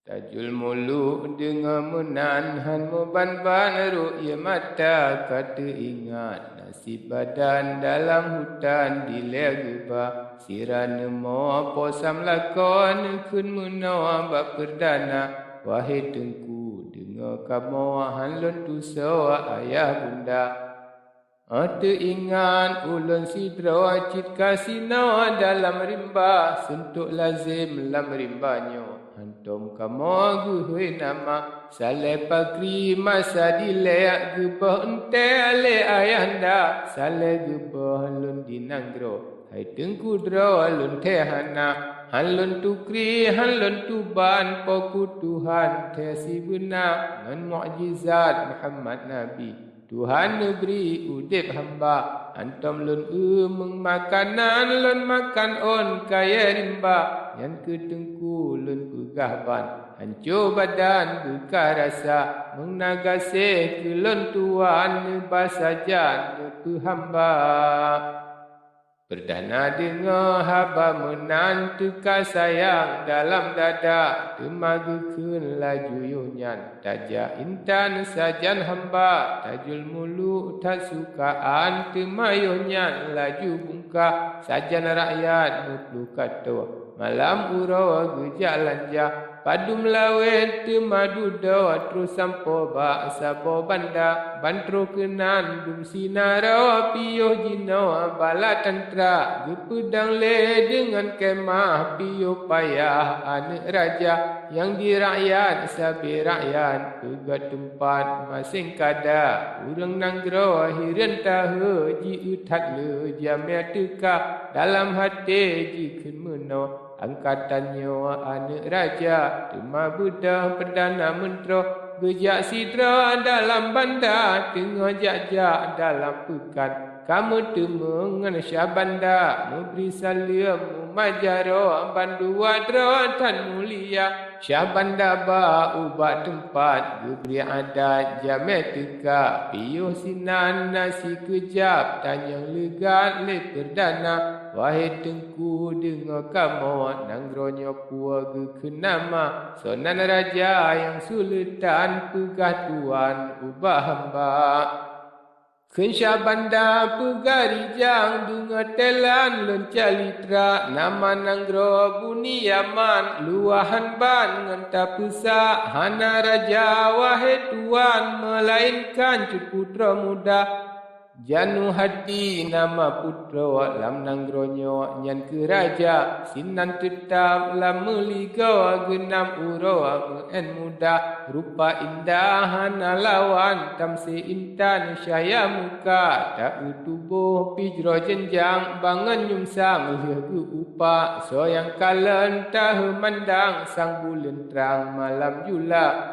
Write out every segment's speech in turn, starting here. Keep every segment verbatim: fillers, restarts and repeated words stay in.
Tajul Muluk deungoe meunan, han meuban-ban rhot ie mata, ka teuingat nasib badan dalam hutan dilée geuba. Sira neumoe Po Sam lakoe neukheun meunoe bak Perdana, "Wahé Teungku, deungoe kamoe, han lôn tusoe ayah bunda. Óh teuingat ulôn sidroe cit ka sinoe dalam rimba, suntok lazem lam rimba nyoe. Hantom kamoe geuhôi nama, Saleh Pakri masa dilée, geuboh euntée lé ayahanda, Saleh geuboh lôn di nanggroe. Hai Teungku, droe lôn thée hana, han lôn tukri, han lôn tuban, Po ku Tuhan thée sibeuna, ngon mukjizat Muhammad Nabi. Tuhan neubri udeb hamba, hantom lôn eu meumakanan, lôn makan ôn kayée rimba, nyan keuh Teungku lôn peugah ban, hanco badan beukah rasa, meuna gaséh keu lôn Tuhan neuba sajan neupeuhamba." Perdana deungoe haba meunan teuka sayang dalam dada, teuma geukheun laju yoh nyan, "Tajak intan sajan hamba, Tajul Muluk that sukaan." Teuma yoh nyan laju bungkah sajan rakyat meupluh katoe. Malam uroe geujak lanja, padum lawét teuma dudoe, troh sampoe bak saboh banda. Ban troh keunan dum sinaroe, piôh jinoe bala tantra, geupeudong lé deungon kemah, piôh payah aneuëk raja. Nyang di rakyat sabe rakyat, peugöt teumpat maséng kada. Ureuëng nanggroe hireuen tahe, jieu that lé jamé teuka, dalam até jikheun meunoe, "Angkatan nyoe aneuëk raja, teuma beudôh Perdana Meuntroe, geujak sidroe dalam banda, teungoh jak-jak dalam peukan, ka meuteumeung ngon Syahbanda, meubri saleuem mumat jaroe, bandua droe that mulia." Syahbanda ba ubak teumpat, geubri adat jamé teuka, piôh sinan na sikeujab, tanyong leugat lé Perdana, "Wahé Teungku, deungoe kamoe, nanggroe nyoe peue geukheun nama? Soe nan raja nyang suleutan, peugah tuan ubak hamba." Kheun Syahbanda, "Peugah rijang, deungoe teulan lôn calitra, nama nanggroe buni Yaman, luwahan ban ngon tapeusa, hana raja wahé tuan, meulaénkan cut putroe muda. Januhati nama putroe lam nanggroe nyoe, nyan keuh raja, sinan teutab lam meuligoe, geunam uroe meu'én muda. Rupa indah hana lawan, tamsé intan cahya muka, ta-eu tuboh pih jroh jeunjang, bangon nyumsang lheueh geu-upak, soe nyang kalon taheumandang, sang buleuen trang malam jula.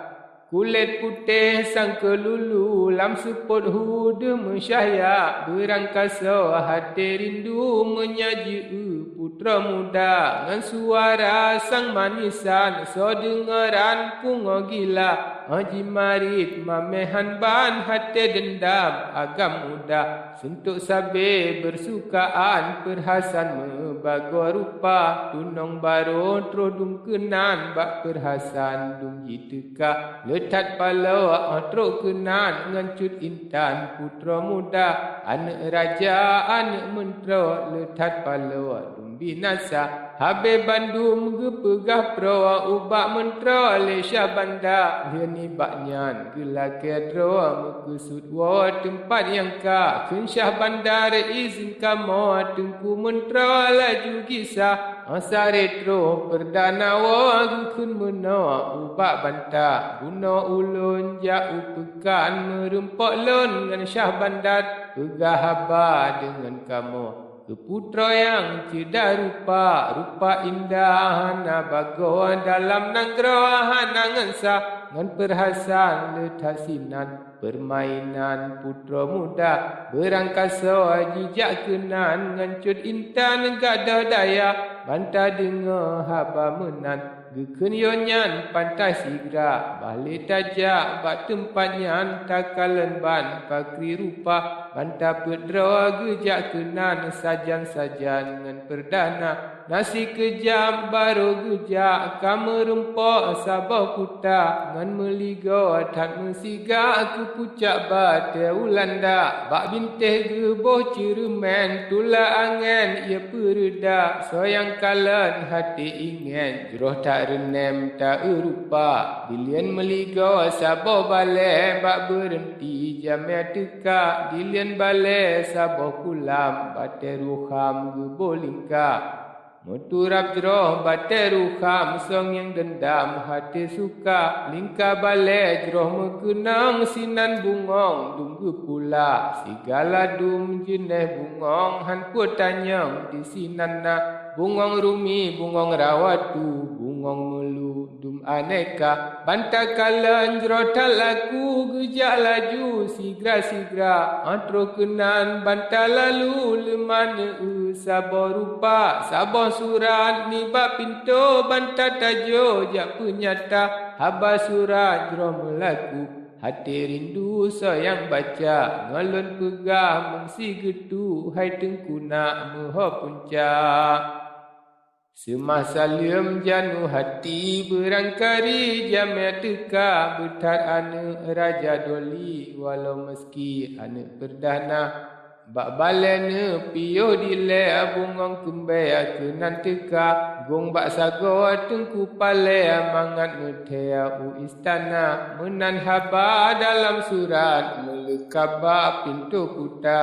Kulét putéh sang keululu, lam seupôt hu deuh meucahya, beurangkasoe até rindu, meunyoe jieu putroe muda, ngon suara sang manisan, soe deungoe ran pungoe gila, 'oh jimarit maméhan ban até deundam agam muda. Suntok sabé beusukaan, peurhasan meubagoe rupa, tunong barô troh dum keunan, bak peurhasan dum jiteuka. Le that paloe 'oh trok keunan, ngon cut intan putroe muda, aneuëk raja, aneuëk meuntroe, le that paloe dum binasa. Habéh bandum geupeugah proe ubak meuntroe lé Syahbanda, lheueh nibak nyan geulakée droe meukeusut woe teumpat nyang ka. Kheun Syahbanda, "Izin kamoe, Teungku meuntroe laju gisa." Óh saré troh Perdana woe geukheun meunoe ubak banta, "Bunoe ulôn jak u peukan, meureumpok lôn ngon Syahbanda, peugah haba deungon kamoe." Keu putroe nyang ceudah rupa, rupa indah hana bagoe, dalam nanggroe hana ngon sa, ngon peurhasan le that sinan, peurmainan putroe muda, beurangkasoe jijak keunan, ngon cut intan gadôh daya, ban tadeungoe haba meunan. Geukheun yo nyan pantai sigra, bah lé tajak bak teumpat nyan, takalon ban pakri rupa, ban tapeuet droe geujak keunan, sajan-sajan ngon Perdana. Na sikeujab barô geujak ka meurumpok saboh kuta, ngon meuligoe that meusigak keu pucak batée Ulanda. Bak bintéh geuboh ceureumén, tula angén ie peureuda, soe nyang kalon haté ingén, jroh that reuném ta-eu rupa. Dilén meuligoe saboh balée bak beureunti jamé teuka, dilén balée saboh kulam batée ruham geuboh lingka. Meuturab jroh batée ruham, soe nyang deundam haté suka. Lingka balée jroh meukeunong, sinan bungong dum geupula. Sigala dum jeuneh bungong han peue tanyong disinan na. Bungong rumi, bungong rawatu, bungong meulu dum aneka. Banta kalon jroh that laku geujak laju sigra-sigra. Óh troh keunan banta lalu leumah neu-eu saboh rupa, saboh surat nibak pintoe banta tajok jak peunyata. Haba surat jroh meulaku, haté rindu soe nyang baca. Ngon lôn peugah meung si geutu, hai Teungku nak meuho punca. Seumah saleuem janu hati beurangkari, jamé teuka beuthat aneuëk Raja Doli, walau meuseuki aneuëk peurdahna. Bak balée neupiôh dilée bungong keumbée keunan teuka, gong bak sagoe Teungku Palée mangat meuthée u istana. Meunan haba dalam surat meuleuka bak pintoe kuta.